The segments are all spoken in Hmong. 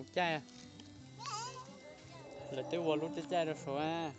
Mus caij, lawv twb ua lub caij caij rau saud.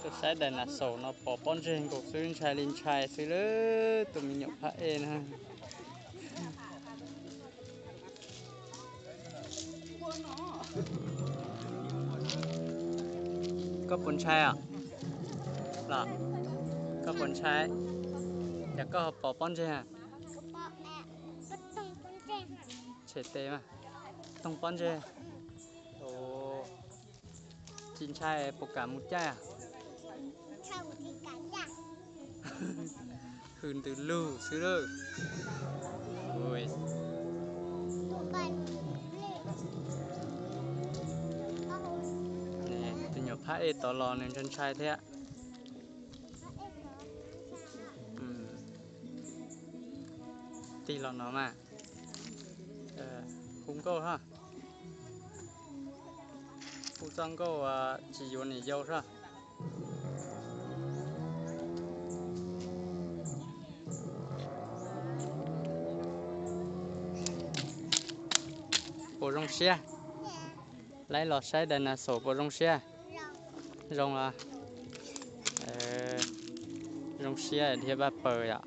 Tuaj saib dinosaur no pom pob ntseg nkaus xwb, ntshai li ntshai xwb lawm tus me nyuam phab ej na. Koj puas ntshai os? Los, koj puas ntshai? Cas koj ho pom pob ntseg? Tshem tes mas. Toog pob ntseg. Tsis ntshai puas kam mus caij? Hws ntws lug xwb lawm. Tus nyuam phab ej tod los nws ntshai ntshai thiab. Tig los no mas. Hu nkauj hab. Hu txoj nkauj tsis yuav niam yau sab. Puas zoo siab? Laib los saib dinosaur puas zoo siab? Zoo los? Zoo siab dhia paj paws yom.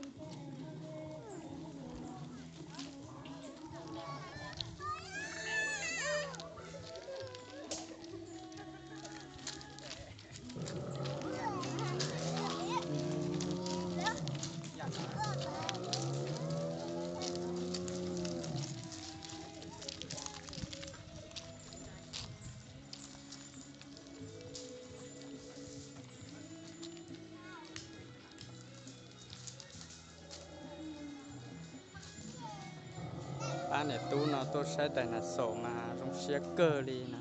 Pab niam tub no tuaj saib dinosaur mas zoo siab kawg li no.